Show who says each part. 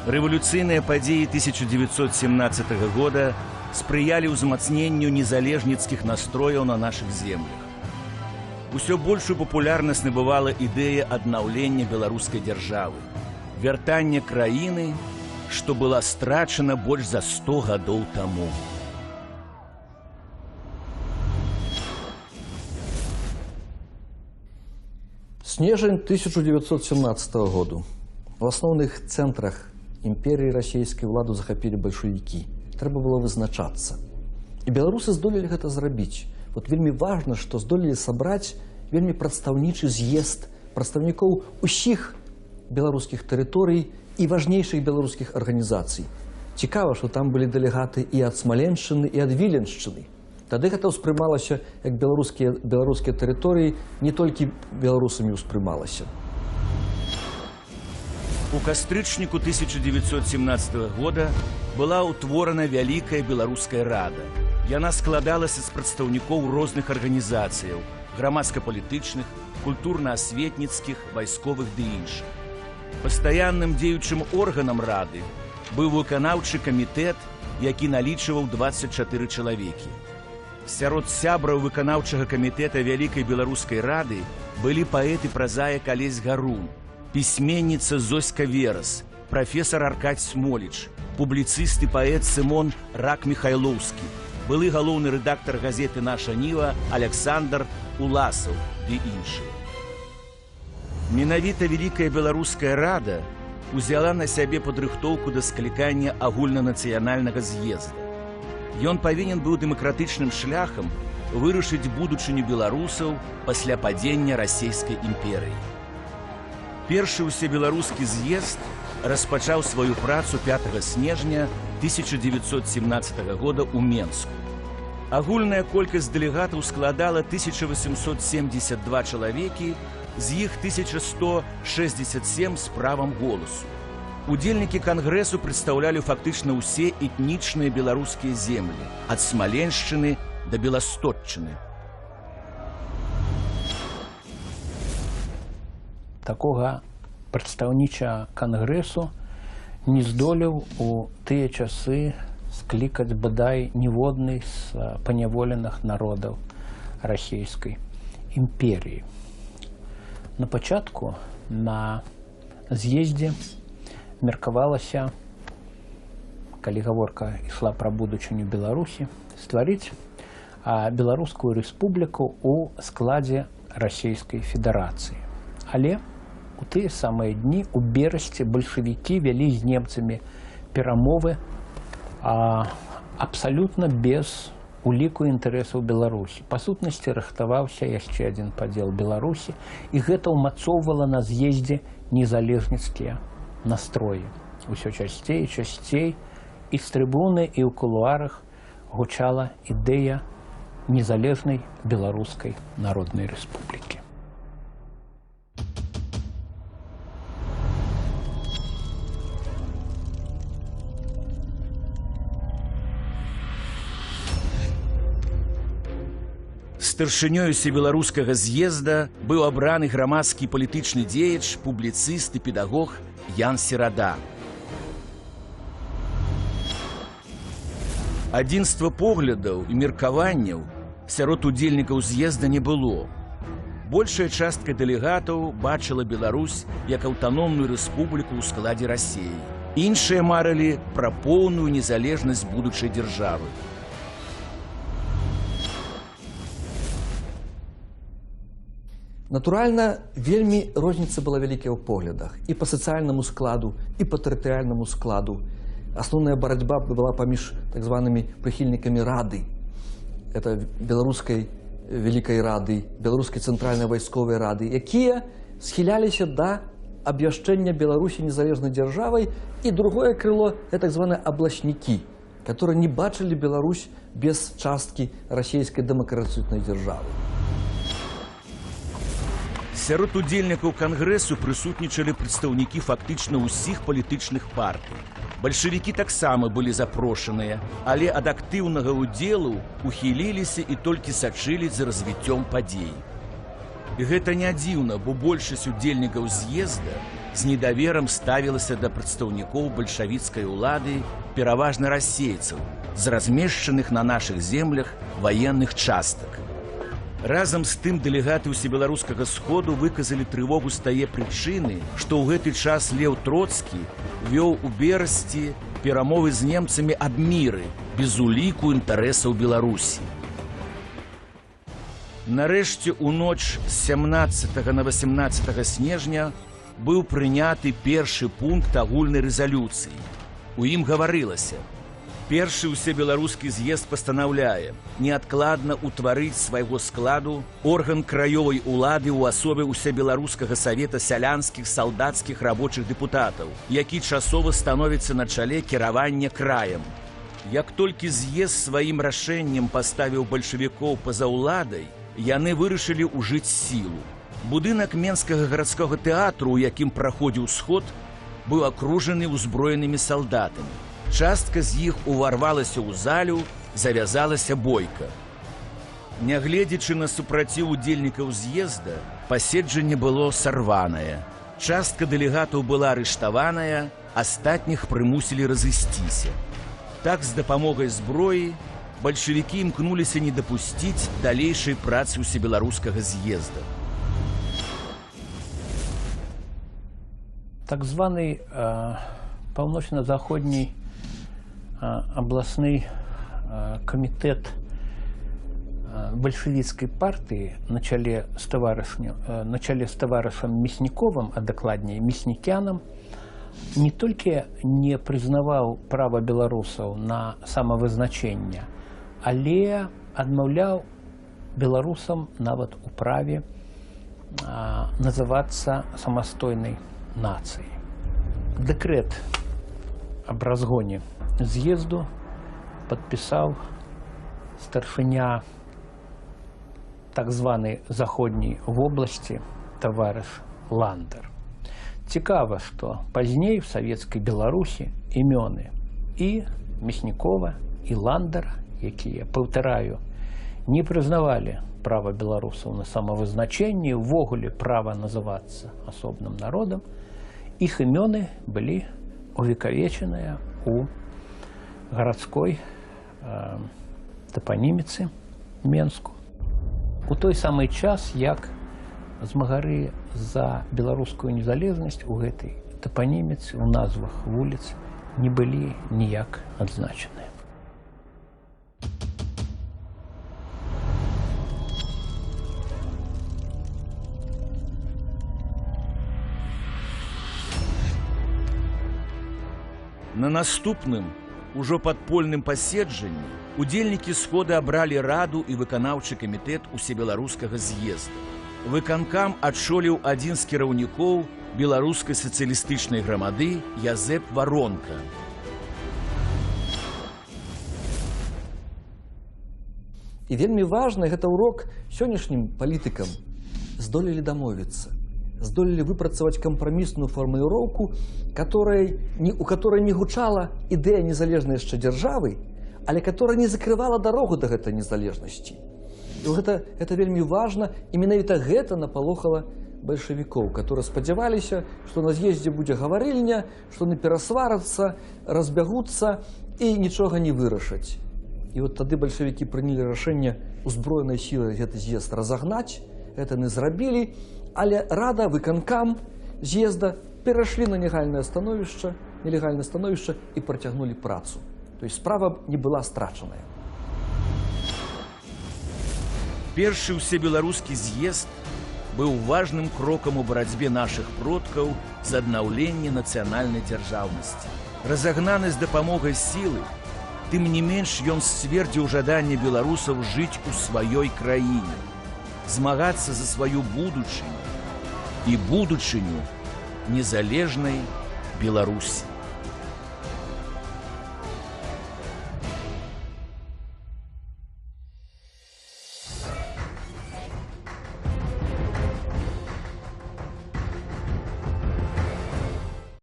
Speaker 1: Рэвалюцыйныя падзеі 1917 года спрыялі ўзмацненню незалежніцкіх настрояў на нашых землях. Усё большую папулярнасць набывала ідэя аднаўлення беларускай дзяржавы, вяртання краіны, што была страчана больш за 100 гадоў таму.
Speaker 2: Снежань 1917 году. У асноўных цэнтрах імперыі расійскай уладу захапілі бальшавікі. Трэба было вызначацца. І беларусы здолелі гэта зрабіць. Вот вельмі важна, што здолелі сабраць вельмі прадстаўнічы з'езд прадстаўнікоў усіх беларускіх тэрыторый і важнейшых беларускіх арганізацый. Цікава, што там былі дэлегаты і ад Смаленшчыны, і ад Віленшчыны. Тады гэта ўспрымалася як беларускія тэрыторыі, не толькі беларусамі ўспрымалася.
Speaker 1: У кастрычніку 1917 года была ўтворана Вялікая Беларуская Рада. Яна складалася з прадстаўнікоў розных арганізацыяў, грамадска-палітычных, культурна-асветніцкіх, вайсковых ды іншых. Пастаянным дзеючым органам рады быў выканаўчы камітэт, які налічваў 24 чалавекі. Сярод сябраў выканаўчага камітэта Вялікай Беларускай Рады былі паэт і празаік Алесь Гарун, пісьменніца Зоська Верас, прафесар Аркадзь Смоліч, публіцыст і паэт Сымон Рак-Міхайлоўскі, былы галоўны рэдактар газеты «Наша Ніва» Александр Уласаў ды іншыя. Менавіта Вялікая Беларуская Рада узяла на сябе падрыхтоўку да склікання агульнанацыянальнага з'езда. Ён павінен быў дэмакратычным шляхам вырашыць будучыню беларусаў пасля падзення Расійскай імперыі. Першы ўсебеларускі з'езд распачаў сваю працу 5 снежня 1917 года ў Менску. Агульная колькасць дэлегатаў складала 1872 чалавекі, з іх 1167 з правам голасу. Удзельнікі кангрэсу прадстаўлялі фактычна ўсе этнічныя беларускія землі, ад Смаленшчыны да Беласточчыны.
Speaker 3: Такога прадстаўнічага кангрэсу не здолеў у тыя часы склікаць бадай ніводны з паняволеных народаў Расійскай імперіі. На пачатку на з'ездзе меркавалася, калі гаворка ішла пра будучыню Беларусі, стварыць Беларускую рэспубліку ў складзе Расійскай Федэрацыі. Але у тыя самыя дні ў Берасці бальшавікі вялі з немцамі перамовы абсалютна без уліку інтарэсаў Беларусі. Па сутнасці рыхтаваўся яшчэ адзін падзел Беларусі, і гэта ўмацоўвала на з'ездзе незалежніцкія настроі. Усё часцей і часцей і з трыбуны, і ў кулуарах гучала ідэя незалежнай Беларускай Народнай Рэспублікі.
Speaker 1: Старшынёю Усебеларускага з'езда быў абраны грамадскі палітычны дзеяч, публіцыст і педагог Ян Серада. Адзінства поглядаў і меркаванняў сярод удзельнікаў з'езда не было. Большая частка дэлегатаў бачыла Беларусь як аўтаномную рэспубліку ў складзе Расіі. Іншыя марылі пра поўную незалежнасць будучай дзяржавы.
Speaker 2: Натуральна, вельмі розніца была вялікая ў поглядах і па сацыяльнаму складу, і па тэрытарыяльнаму складу. Асноўная барацьба была паміж так званымі прыхільнікамі Рады. Это Беларускай Вялікай Рады, Беларускай Цэнтральнай Вайсковай Рады, якія схіляліся да абвяшчэння Беларусі незалежнай дзяржавай, і другое крыло это так званыя абласнікі, которые не бачылі Беларусь без часткі расійскай дэмакратычнай дзяржавы.
Speaker 1: Сярод удзельнікаў кангрэсу прысутнічалі прадстаўнікі фактычна ўсіх палітычных партый. Бальшавікі таксама былі запрошаныя, але ад актыўнага ўдзелу ухіліліся і толькі сачылі за развіццём падзей. І гэта не дзіўна, бо большасць удзельнікаў з'езда з недаверам ставілася да прадстаўнікоў бальшавіцкай улады, пераважна расейцаў, з размешчаных на нашых землях ваенных частак. Разам з тым дэлегаты ўсебеларускага сходу выказалі трывогу з тае прычыны, што ў гэты час Леў Троцкі вёў у Берасці перамовы з немцамі аб міры без уліку інтарэсаў Беларусі. Нарэшце ў ноч з 17 на 18 снежня быў прыняты першы пункт агульнай рэзалюцыі. У ім гаварылася: першы ўсебеларускі з'езд пастанаўляе неадкладна ўтварыць свайго складу орган краёвай улады ў асобе ўсебеларускага савета сялянскіх, салдацкіх, рабочых дэпутатаў, які часова становіцца на чале кіравання краем. Як толькі з'езд сваім рашэннем паставіў бальшавікоў па-за ўладай, яны вырашылі ўжыць сілу. Будынак Менскага гарадскога тэатру, у якім праходзіў сход, быў акружаны ўзброенымі салдатамі. Частка з іх уварвалася ў залю, завязалася бойка. Нягледзячы на супраціў удзельнікаў з'езда, паседжанне было сарванае. Частка дэлегатаў была арыштаваная, астатніх прымусілі разысціся. Так, з дапамогай зброі бальшавікі імкнуліся не дапусціць далейшай працы ўсебеларускага з'езда.
Speaker 3: Так званы паўночна-заходні абласны камітэт бальшавіцкай партыі на чале з таварышам Мясніковым, а дакладней Мяснікянам, не толькі не прызнаваў права беларусаў на самавызначэнне, але адмаўляў беларусам нават у праве называцца самастойнай нацыяй. Дэкрэт аб разгоне з'езду падпісаў старшыня так званай заходняй вобласці таварыш Ландер. Цікава, што пазней в савецкай Беларусі імёны і Мяснікова, і Ландера, якія, паўтараю, не прызнавалі права беларусаў на самавызначэнне, увогуле права называцца асобным народам, іх імёны былі увекавечаныя у гарадской тапаніміцы Менску. У той самы час, як змагары за беларускую незалежнасць у гэтай тапаніміцы, у назвах вуліц не былі ніяк адзначаныя.
Speaker 1: На наступным, ужо падпольным паседжанні удзельнікі схода абралі раду і выканаўчы камітэт усебеларускага з'езда. Выканкам ачоліў адзін з кіраўнікоў беларускай сацыялістычнай грамады Язэп Варонка.
Speaker 2: І вельмі важны гэта урок сённяшнім палітыкам. Здолелі дамовіцца, здолелі выпрацаваць кампрамісную фармуліроўку, у которой не гучала ідэя незалежнай яшчэ дзяржавы, але которая не закрывала дарогу да гэтай незалежнасці. І гэта вельмі важна, і менавіта гэта напалохала бальшавікоў, которые спадзяваліся, што на з'ездзе будзе гаварыльня, што яны перасварацца, разбягуцца і нічога не вырашаць. І вот тады бальшавікі прынялі рашэнне узброенай сілай гэты з'езд разагнаць, гэта яны зрабілі, але рада, выканкам з'езда перайшлі на нелегальнае становішча і працягнулі працу. То есть справа не была страчаная.
Speaker 1: Першы ўсебеларускі з'езд быў важным крокам у барацьбе нашых продкаў за аднаўленне нацыянальнай дзяржаўнасці. Разагнаны з дапамогай сілы, тым не менш ён сцвердзіў жаданне беларусаў жыць у сваёй краіне, змагацца за сваю будучыню і будучыню незалежнай Беларусі.